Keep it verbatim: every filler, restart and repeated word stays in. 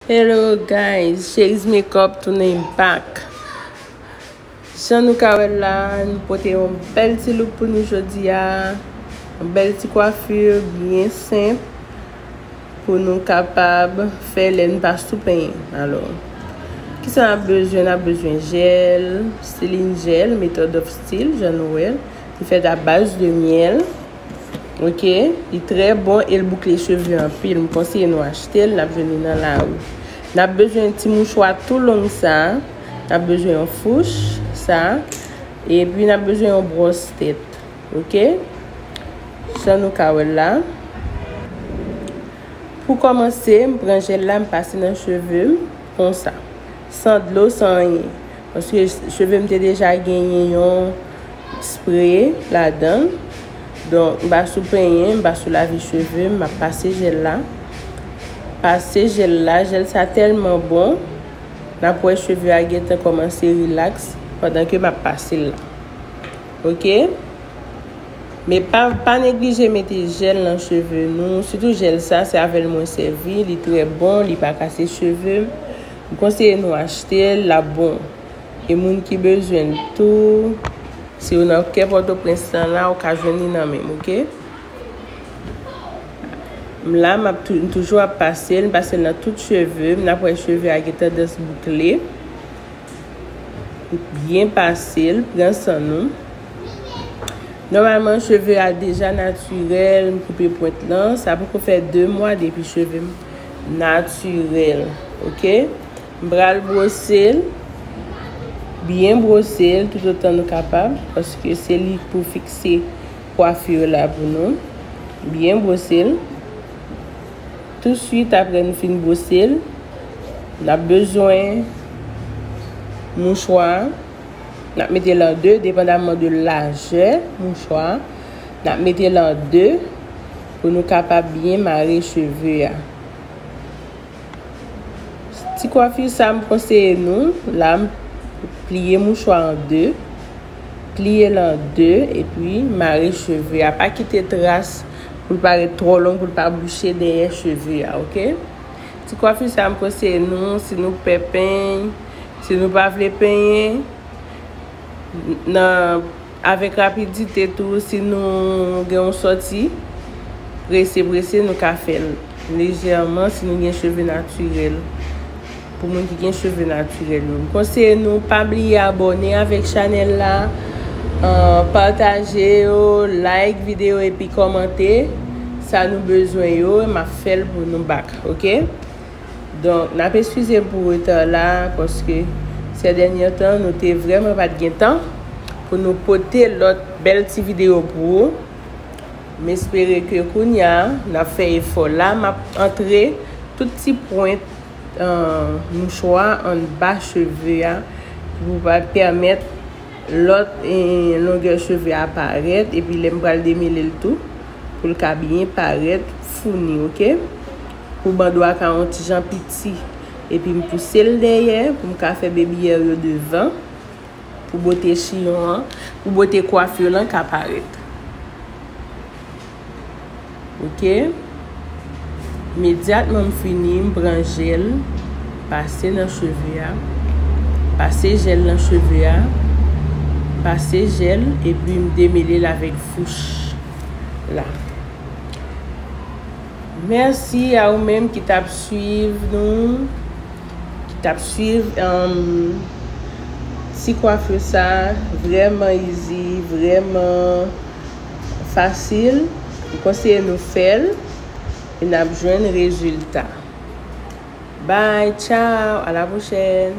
Hello guys, Chery's Makeup tounen back. Jan nou ka wè la, nou pote yon bèl ti look pou nou jodi a. Yon bèl ti kwafi byen senp pou nou kapab fè lè n pa sou penyen. Alò, kisa n ap bezwen? N ap bezwen jèl, Styling Gel, Method of Style, jan nou wè l. Li fèt a baz de myèl. Ok, li trè bon e l boukle cheve anpil. M konseye nou achte l, n ap jwenn li nan lari. N ap bezwen ti mouchwa tou long sa. N ap bezwen yon fouch, sa. Epi n ap bezwen yon bwòs tèt. Ok? Jan nou ka wè l la. Pou kòmanse, m pran jèl la, m pase nan cheve m konsa. San dlo, san anyen. Paske cheve m te deja genyen yon spre ladan l. Donk, m pa sou penyen, m pa sou lave cheve m, m ap pase jèl la. Pase jèl la, jèl sa tèlman bon, n ap wè cheve a gentan kòmanse rilaks pandan ke m ap pase l la. Ok? Men pa, pa neglije mete jèl nan cheve nou, sitou jèl sa, se avè l mwen sèvi, li trè bon, li pa kase cheve m. M konseye nou achte l, l ap bon. E moun ki bezwen l tou, si w nan kè Pòtoprens lan la, ou ka jwenn li nan men m, ok? M la, m ap tou-, m toujou ap pase l, m pase l nan tout cheve m, n ap wè cheve a gen tandans boukle. Byen pase l, pran san nou. Nòmalman, cheve a deja natirèl, m koupe pwent lan, sa poko fè de mwa depi cheve m natirèl, ok? M pral bwose l, byen bwose l toutotan nou kapab, paske se li k pou fikse kwafi la pou nou. Byen bwose l. Tousuit apre nou fin bwose l, n ap bezwen mouchwa a. N ap mete l an de, depandaman de lajè mouchwa a. N ap mete l an de pou nou kapab byen mare cheve a. Ti kwafi sa m konseye nou, la m pliye mouchwa an de, pliye l an de, epi mare cheve a. Pa kite tras pou l pa ret twò long, pou l pa bouche dèyè cheve a, ok? Ti kwafi sa m konseye nou, si nou pè penyen, si nou pa vle penyen, nan, avèk rapidite tou, si nou gen yon sòti, prese, prese, nou ka fè l lejèman si nou gen cheve natirèl. Pou moun ki gen cheve natirèl yo. M konseye nou pa bliye abòne avèk chanèl la, euh, pataje yo, like videyo epi kòmante sa nou bezwen yo, m ap fè l pou nou back, ok? Donk, n ap eskize pou reta la, paske sè dènye tan, nou te vrèman pa t gen tan pou nou pote lòt bèl ti videyo pou ou. M espere ke kounye a, n ap fè efò la, m ap antre tout ti pwent, euh, mouchwa annba cheve a, ki pou pa pèmèt lòt, eh, longè cheve a parèt, epi lè m pral demele l tou, pou l ka byen parèt, founi, ok? Pou bando a ka yon ti jan piti. Epi m pouse l dèyè, pou m ka fè baby hair yo devan, pou bote chiyon an, pou bote kwafi lan ka parèt. Ok. Imedyatman m fini, m pran jèl, pase nan cheve a, pase jèl nan cheve a, pase jèl, epi m demele l avèk fouch la. Mèsi a ou menm ki t ap swiv nou, ki t ap swiv, um, ti kwafi sa, vrèman easy, vrèman fasil. M konseye nou fè l e n ap jwenn rezilta. Bye, tchao, à la prochaine.